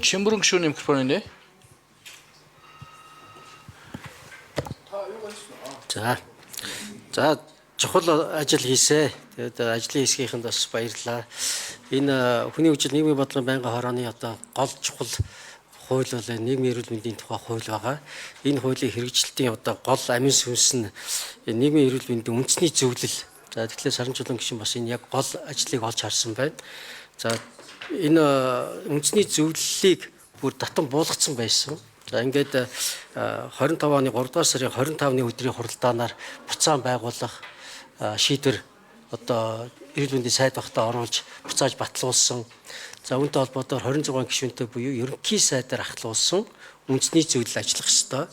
Чимбүрэн гишүүний микрофон нэ. За. За, чухал ажил хийсэ. Тэгээд ажлын хэсгийнхэнд бас баярлалаа. Энэ хүний хөгжил нийгмийн бодлогын байнгын хорооны одоо гол чухал хууль бол нийгмийн эрүүл мэндийн тухай хууль байгаа. Энэ хуулийн хэрэгжилтийн одоо гол амин сүнс нь нийгмийн эрүүл мэндийн үндэсний зөвлөл. За, тэгэхээр Саранчулуун гишүүн бас энэ яг гол ажлыг олж харсан байна. За, энэ үндэсний зөвлөлийг бүр татан буулгацсан байсан. За, ингээд 25 оны 3 дугаар сарын 25-ны өдрийн хуралдаанаар буцаан байгуулах шийдвэр одоо эрүүл мэндийн сайд багтаа оруулж буцааж батлуулсан. За, үүнтэй холбоотойгоор 26 гишүүнтэй буюу ерөнхий сайдаар ахлуулсан үндэсний зөвлөл ажиллах ёстой.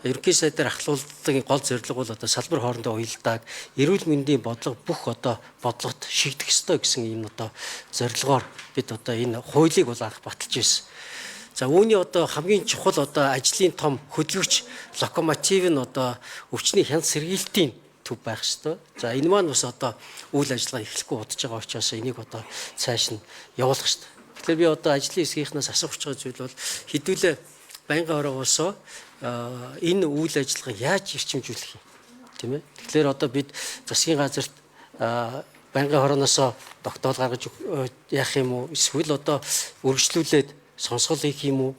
Ерөнхий сайдаар ахлуулалтын гол зорилго бол одоо салбар хоорондоо уялдааг эрүүл мэндийн бодлого бүх одоо бодлогот шигдэх ёстой гэсэн ийм одоо зорилгоор бид одоо энэ хуулийг бол анх баталж ирсэн. За, үүний одоо хамгийн чухал одоо ажлын том хөдөлгөгч локомотив нь одоо өвчний хяналт сэргийлтийн төв байх ёстой. За, энэ маань бас одоо үйл ажиллагаа эхлэхгүй удаж байгаа учраас энийг одоо цааш нь явуулах ёстой. Тэгэхээр би одоо ажлын хэсгийнхнээс асуух гэж байгаа зүйл бол хэдүүлээ байнгын хороогоосоо энэ үйл ажиллагааг яаж эрчимжүүлэх юм, тийм ээ. Тэгэхээр одоо бид засгийн газарт байнгын хорооноосоо тогтоол гаргаж яах юм уу? Эсвэл одоо үргэлжлүүлээд сонсгол хийх юм уу?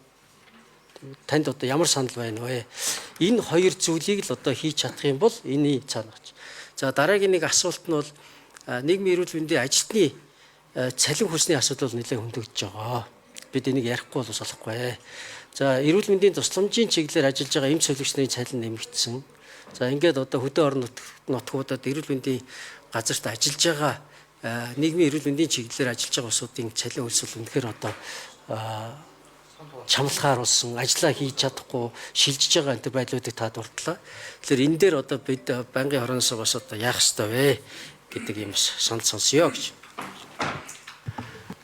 Танд одоо ямар санал байна вэ? Энэ хоёр зүйлийг л одоо хийж чадах юм бол энэний цаана гарч. За, дараагийн нэг асуулт нь бол нийгмийн эрүүл мэндийн ажилтны цалин хөлсний асуудал бол нэлээд хөндөгдөж байгаа. Бид энийг ярихгүй бол болохгүй. За, эрүүл мэндийн тусламжийн чиглэлээр ажиллаж байгаа эмч солигч нарын цалин нэмэгдсэн. За, ингээд одоо хөдөө орон нутгуудад эрүүл мэндийн газарт ажиллаж байгаа нийгмийн эрүүл мэндийн чиглэлээр ажиллаж байгаа улсуудын цалин хөлс бол үнэхээр одоо чамлахаар болсон, ажиллаа хийж чадахгүй шилжиж байгаа энэ байдлуудыг та дурдлаа. Тэгэхээр энэ дээр одоо бид байнгын хорооноос бас одоо яах ёстой вэ гэдэг юм бас санал сонсъё гэж.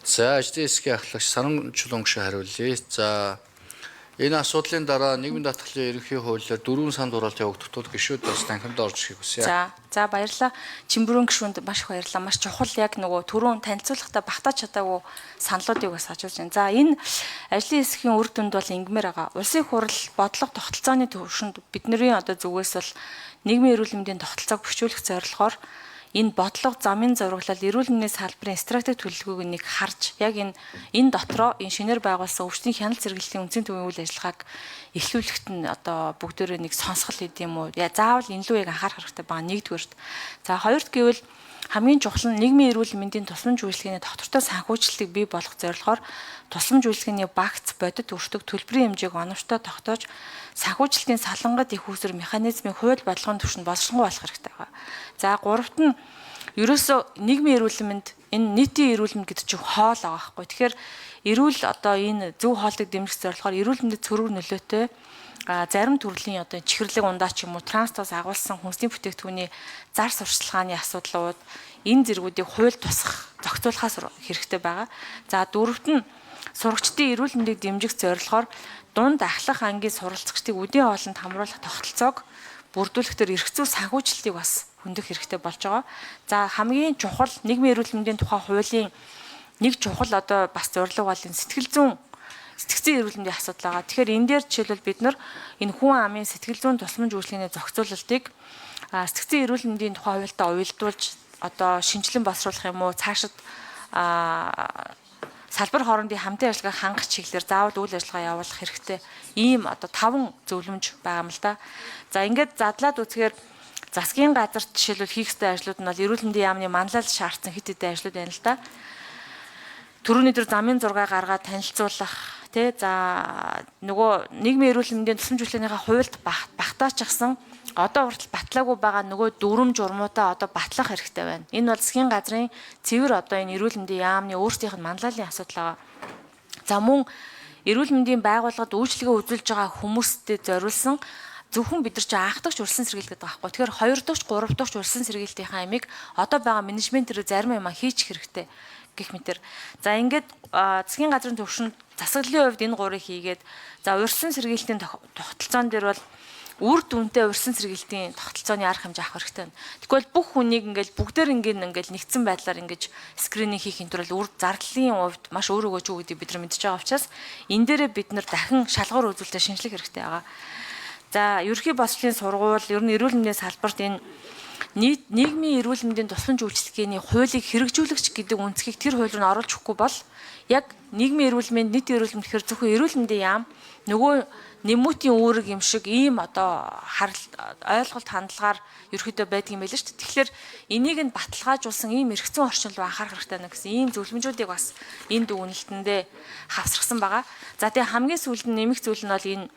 За, ажлын хэсгийн ахлагч Саранчулуун гишүүн хариулъя. За, энэ асуудлын дараа нийгмийн даатгалын ерөнхий хуулиар 4 санал хураалт явагдах тул гишүүд бас танхимд орж ирэхийг хүсье. За, баярлалаа. Чимбүрэн гишүүнд маш их баярлалаа. Маш чухал яг нөгөө түрүүн танилцуулахдаа багтааж чадаагүй саналуудыг бас ажуулж байна. За, энэ ажлын хэсгийн үр дүнд бол ингэмээр байгаа. Улсын хурал бодлого тогтолцооны төвшөнд бидний одоо зүгээс бол нийгмийн эрүүл мэндийн тогтолцоог бэхжүүлэх зорилгоор энэ бодлого замын зураглал эрүүл мэндийн салбарын стратеги төлөвлөгөөг нэг харж яг энэ дотроо энэ шинээр байгуулсан өвчтийн хяналт сэргийлтийн үндсэн төвийн үйл ажиллагааг эхлүүлэхэд нь одоо бүгдээрээ нэг сонсгол хийд юм уу? Заавал энэ лүү яг анхаарах хэрэгтэй байгаа нэгдүгээрт. За, хоёрт гэвэл хамгийн чухал нь нийгмийн эрүүл мэндийн тусламж үйлчилгээний тогтвортой санхүүжилтийг бий болгох зорилгоор тусламж үйлчилгээний багц бодит өртөг төлбөрийн хэмжээг оновчтой тогтоож санхүүжилтийн салангат их үүсвэр механизмыг хууль бодлогын түвшинд боловсронгуй болох хэрэгтэй байгаа. За, гуравт нь ерөөсөө нийгмийн эрүүл мэнд энэ нийтийн эрүүл мэнд гэдэг чинь хоол байгаа байхгүй. Тэгэхээр эрүүл одоо энэ зөв хоолтыг дэмжих зорилгоор эрүүл мэндэд сөрөг нөлөөтэй зарим төрлийн одоо чихэрлэг ундаа ч юм уу транстос агуулсан хүнсний бүтээгдэхүүний зар сурталчилгааны асуудлууд энэ зэргүүдийг хууль тусах зохицуулахаас хэрэгтэй байгаа. За, дөрөвт нь сурагчдын эрүүл мэндийг дэмжих зорилгоор дунд ахлах ангийн суралцагчдыг үдийн хоолнд хамруулах тогтолцоог бүрдүүлэх төр эрх зүй санхүүжилтийг бас хөндөх хэрэгтэй болж байгаа. За, хамгийн чухал нийгмийн эрүүл мэндийн тухай хуулийн нэг чухал одоо бас зорилго бол энэ сэтгэл зүйн сэтгцийн эрүүл мэндийн асуудал байгаа. Тэгэхээр энэ дээр жишээлбэл бид нар энэ хүн амын сэтгэл зүйн тусламж үйлчилгээний зохицуулалтыг сэтгцийн эрүүл мэндийн тухай хуультай уялдуулж одоо шинжилэн боловсруулах юм уу цаашид салбар хоорондын хамтын ажиллагааг хангах чиглэлээр заавал үйл ажиллагаа явуулах хэрэгтэй ийм одоо 5 зөвлөмж байгаа юм л да. За, ингээд задлаад үзэхээр засгийн газарт жишээлбэл хийх ёстой ажлууд нь бол эрүүл мэндийн яамны манлайлал шаардсан хэд хэдэн ажлууд байна л да. Төрөний төр замын зураг гаргаад танилцуулах тий, за нөгөө нийгмийн эрүүл мэндийн тусламж үйлчилгээнийхээ хуульд багтаачихсан одоо хүртэл батлаагүй байгаа нөгөө дүрм журмуудаа одоо батлах хэрэгтэй байна. Энэ бол засгийн газрын цэвэр одоо энэ эрүүл мэндийн яамны өөрсдийнх нь манлайллын асуудал байгаа. За, мөн эрүүл мэндийн байгууллагад үйлчилгээ үзүүлж байгаа хүмүүстэй зориулсан зөвхөн бид нар чинь анхдагч урьдчилан сэргийлэх гэдэг байгаа байхгүй. Тэгэхээр хоёр дахь, гурав дахь урьдчилан сэргийлтийнхаа амийг одоо байгаа менежментээр зарим юм хийчих хэрэгтэй гэх мэтэр. За, ингээд засгийн газрын төвшөнд засаглалын хувьд энэ гурыг хийгээд, за урьдчилан сэргийлтийн тогтолцоон дээр бол Үр дүнтэй урьдчилан сэргийлтийн тогтолцооны арга хэмжээ авах хэрэгтэй байна. Тэгвэл бүх хүнийг ингээл бүгдээр ингээл нэгдсэн байдлаар ингэж скрининг хийх энэ тул үр зардлын хувьд маш өөр өгөөж үү гэдгийг бид нар мэдж байгаа учраас энэ дээрээ бид нар дахин шалгуур үзүүлэлтээ шинжлэх хэрэгтэй байгаа. За, ерөнхий боловсролын сургууль, ер нь эрүүл мэндийн салбарт энэ нийгмийн эрүүл мэндийн тусламж үйлчилгээний хуулийг хэрэгжүүлэгч гэдэг үнцгийг тэр хууль руу оруулж өгөхгүй бол яг нийгмийн эрүүл мэнд, нийт эрүүл мэнд гэхэр зөвхөн эрүүл мэндийн яам нөгөө нэмүүтийн үүрэг юм шиг ийм одоо харал ойлголт хандлагаар ерөөхдөө байдаг юм байл шүү дээ. Тэгэхээр энийг нь баталгаажуулсан ийм эрх зүйн орчин руу анхаарах хэрэгтэй байна гэсэн ийм зөвлөмжүүдийг бас энэ дүгнэлтэндээ хавсарсан байгаа. За, тэгээ хамгийн сүүлд нь нэмэх зүйл нь бол энэ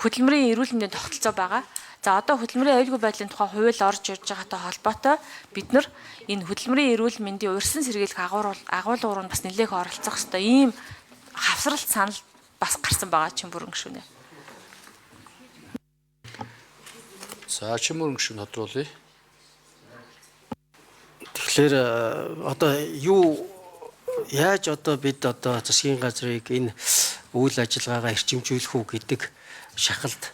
хөдөлмөрийн эрүүл мэндийн тогтолцоо байгаа. За, одоо хөдөлмөрийн аюулгүй байдлын тухай хууль орж ирж байгаатай холбоотой бид нар энэ хөдөлмөрийн эрүүл мэндийн урьдчилан сэргийлэх агуулга руу бас нэлээх оролцох ёстой ийм хавсралт санал бас гарсан байгаа Чимбүрэн гишүүнээ. За, Чимбүрэн гишүүн тодруулъя. Тэгэхээр одоо юу яаж одоо бид одоо засгийн газрыг энэ үйл ажиллагаагаа эрчимжүүлэх үү гэдэг шахалт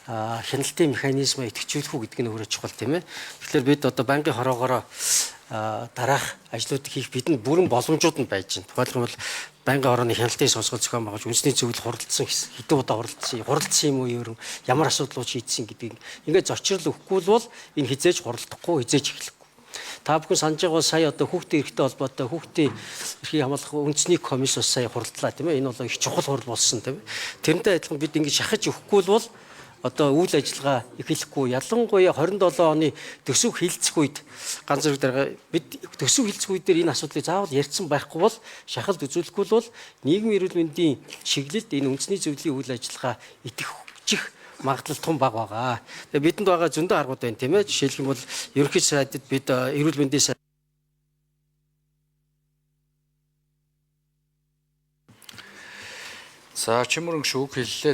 хяналтын механизмаа идэвхжүүлэх үү гэдэг нь өөрөө чухал, тийм ээ. Тэгэхээр бид одоо байнгын хороогоороо дараах ажлуудыг хийх бидэнд бүрэн боломжууд нь байж байна. Тухайлбал бол байнгын хорооны хяналтын сонсгол зохион байгуулж үндэсний зөвлөл хуралдсан, хэдэн удаа хуралдсан юм уу, ер нь ямар асуудлууд шийдсэн гэдгийг ингээд зочрол өгөхгүй бол энэ хизээж хуралдахгүй, хизээж эхлэхгүй. Та бүхэн санаж байгаа бол сая одоо хүүхдийн эрхтэй холбоотой хүүхдийн эрхийг хамгаалах үндэсний комисс бас сая хуралдлаа, тийм ээ. Энэ бол их чухал хурал болсон, тийм ээ. Тэрнтэй адилхан бид ингэж шахаж өгөхгүй бол одоо үйл ажиллагаа эхлэхгүй, ялангуяа 27 оны төсөв хилцэх үед ганц зэрэг дарга бид төсөв хилцэх үе дээр энэ асуудлыг заавал ярьсан байхгүй бол, шахалт үзүүлэхгүй бол нийгмийн эрүүл мэндийн чиглэлд энэ үндэсний зөвлөлийн үйл ажиллагаа идэвхжих магадлал тун бага байгаа. Тэгээ бидэнд байгаа зөндөө аргууд байна, тийм ээ. Жишээлх юм бол ерөнхий сайдад бид эрүүл мэндийн сайд За, Чимбүрэн гишүүн үг хэллээ.